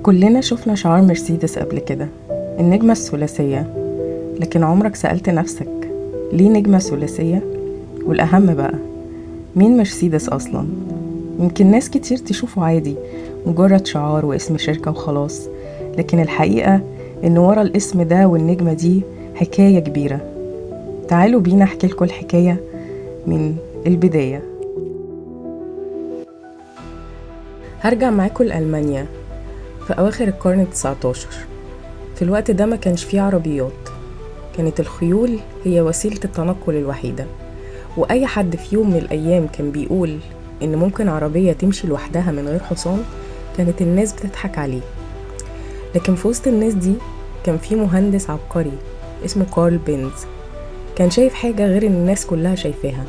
كلنا شفنا شعار مرسيدس قبل كده، النجمة الثلاثية، لكن عمرك سألت نفسك ليه نجمة ثلاثية؟ والأهم بقى، مين مرسيدس أصلا؟ يمكن ناس كتير تشوفه عادي، مجرد شعار واسم شركة وخلاص، لكن الحقيقة إن ورا الاسم ده والنجمة دي حكاية كبيرة. تعالوا بينا أحكي لكم الحكاية من البداية. هرجع معاكم لألمانيا في أواخر القرن 19. في الوقت ده ما كانش فيه عربيات، كانت الخيول هي وسيلة التنقل الوحيدة، وأي حد في يوم من الأيام كان بيقول إن ممكن عربية تمشي لوحدها من غير حصان كانت الناس بتضحك عليه. لكن في وسط الناس دي كان في مهندس عبقري اسمه كارل بنز، كان شايف حاجة غير إن الناس كلها شايفاها.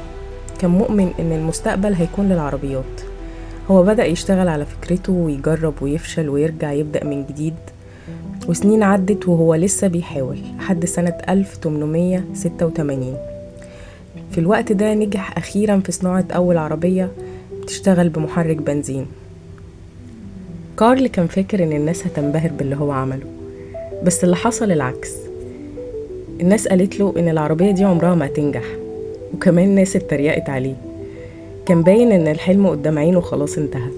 كان مؤمن إن المستقبل هيكون للعربيات. هو بدأ يشتغل على فكرته ويجرب ويفشل ويرجع يبدأ من جديد، وسنين عدت وهو لسه بيحاول لحد سنة 1886. في الوقت ده نجح أخيرا في صناعة أول عربية بتشتغل بمحرك بنزين. كارل كان فاكر إن الناس هتنبهر باللي هو عمله، بس اللي حصل العكس. الناس قالت له إن العربية دي عمرها ما هتنجح، وكمان ناس اتريقت عليه. كان باين إن الحلم قدام عينه خلاص انتهى.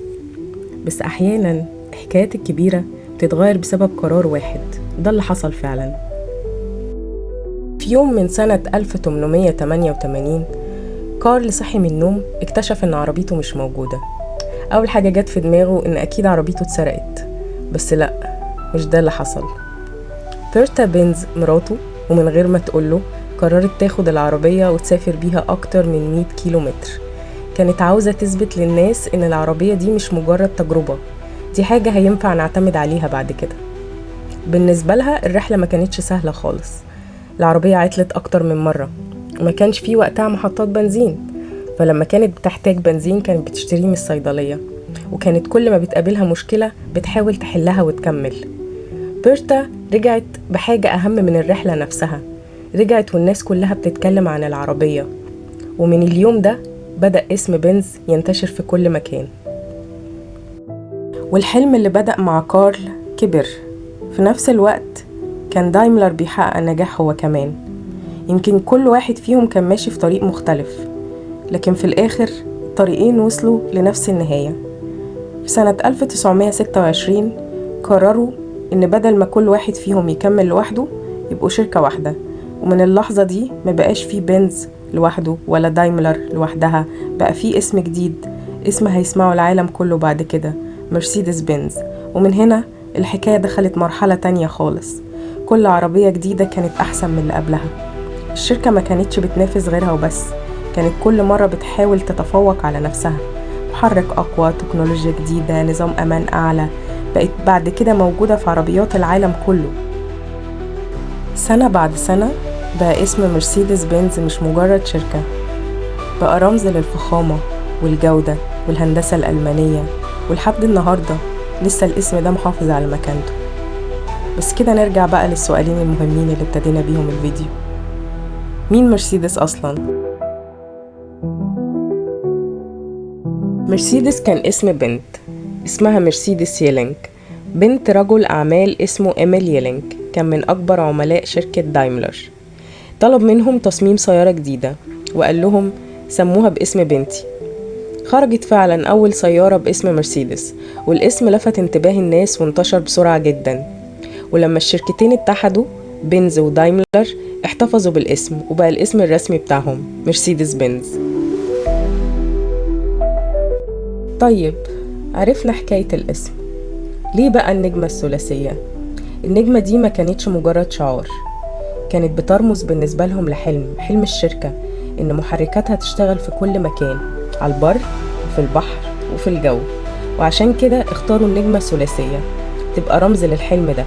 بس أحيانا الحكايات الكبيرة بتتغير بسبب قرار واحد، ده اللي حصل فعلا. في يوم من سنة 1888 كارل صحي من النوم، اكتشف إن عربيته مش موجودة. أول حاجة جت في دماغه إن أكيد عربيته اتسرقت، بس لأ، مش ده اللي حصل. بيرتا بنز مراته، ومن غير ما تقوله، قررت تاخد العربية وتسافر بيها أكتر من 100 كيلومتر. كانت عاوزة تثبت للناس إن العربية دي مش مجرد تجربة، دي حاجة هينفع نعتمد عليها بعد كده. بالنسبة لها الرحلة ما كانتش سهلة خالص. العربية عطلت أكتر من مرة، وما كانش في وقتها محطات بنزين، فلما كانت بتحتاج بنزين كانت بتشتريه من الصيدلية، وكانت كل ما بتقابلها مشكلة بتحاول تحلها وتكمل. بيرتا رجعت بحاجة أهم من الرحلة نفسها، رجعت والناس كلها بتتكلم عن العربية، ومن اليوم ده بدأ اسم بنز ينتشر في كل مكان. والحلم اللي بدأ مع كارل كبر. في نفس الوقت كان دايملر بيحقق نجاح هو كمان. يمكن كل واحد فيهم كان ماشي في طريق مختلف، لكن في الآخر الطريقين وصلوا لنفس النهاية. في سنة 1926 قرروا إن بدل ما كل واحد فيهم يكمل لوحده يبقوا شركة واحدة، ومن اللحظة دي ما بقاش فيه بنز لوحده ولا دايملر لوحدها، بقى فيه اسم جديد، اسم هيسمعه العالم كله بعد كده، مرسيدس بنز. ومن هنا الحكاية دخلت مرحلة تانية خالص. كل عربية جديدة كانت أحسن من اللي قبلها. الشركة ما كانتش بتنافس غيرها وبس، كانت كل مرة بتحاول تتفوق على نفسها. محرك أقوى، تكنولوجيا جديدة، نظام أمان أعلى، بقت بعد كده موجودة في عربيات العالم كله. سنة بعد سنة بقى اسم مرسيدس بنز مش مجرد شركة، بقى رمز للفخامة والجودة والهندسة الألمانية، ولحد النهاردة لسه الاسم ده محافظ على مكانته. بس كده نرجع بقى للسؤالين المهمين اللي ابتدينا بيهم الفيديو. مين مرسيدس أصلا؟ مرسيدس كان اسم بنت اسمها مرسيدس يلينك، بنت رجل أعمال اسمه إيميل يلينك، كان من أكبر عملاء شركة دايملر. طلب منهم تصميم سيارة جديدة وقال لهم سموها باسم بنتي. خرجت فعلا أول سيارة باسم مرسيدس، والاسم لفت انتباه الناس وانتشر بسرعة جدا. ولما الشركتين اتحدوا بنز ودايملر احتفظوا بالاسم، وبقى الاسم الرسمي بتاعهم مرسيدس بنز. طيب، عرفنا حكاية الاسم، ليه بقى النجمة الثلاثية؟ النجمة دي ما كانتش مجرد شعار، كانت بترمز بالنسبة لهم لحلم، حلم الشركة إن محركاتها تشتغل في كل مكان، على البر وفي البحر وفي الجو. وعشان كده اختاروا النجمة الثلاثية تبقى رمز للحلم ده.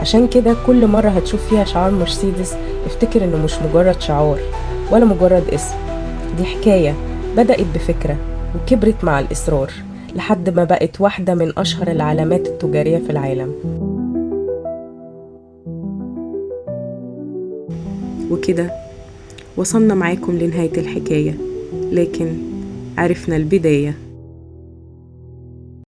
عشان كده كل مرة هتشوف فيها شعار مرسيدس افتكر إنه مش مجرد شعار ولا مجرد اسم، دي حكاية بدأت بفكرة وكبرت مع الإصرار لحد ما بقت واحدة من أشهر العلامات التجارية في العالم. وكده وصلنا معاكم لنهاية الحكاية، لكن عرفنا البداية.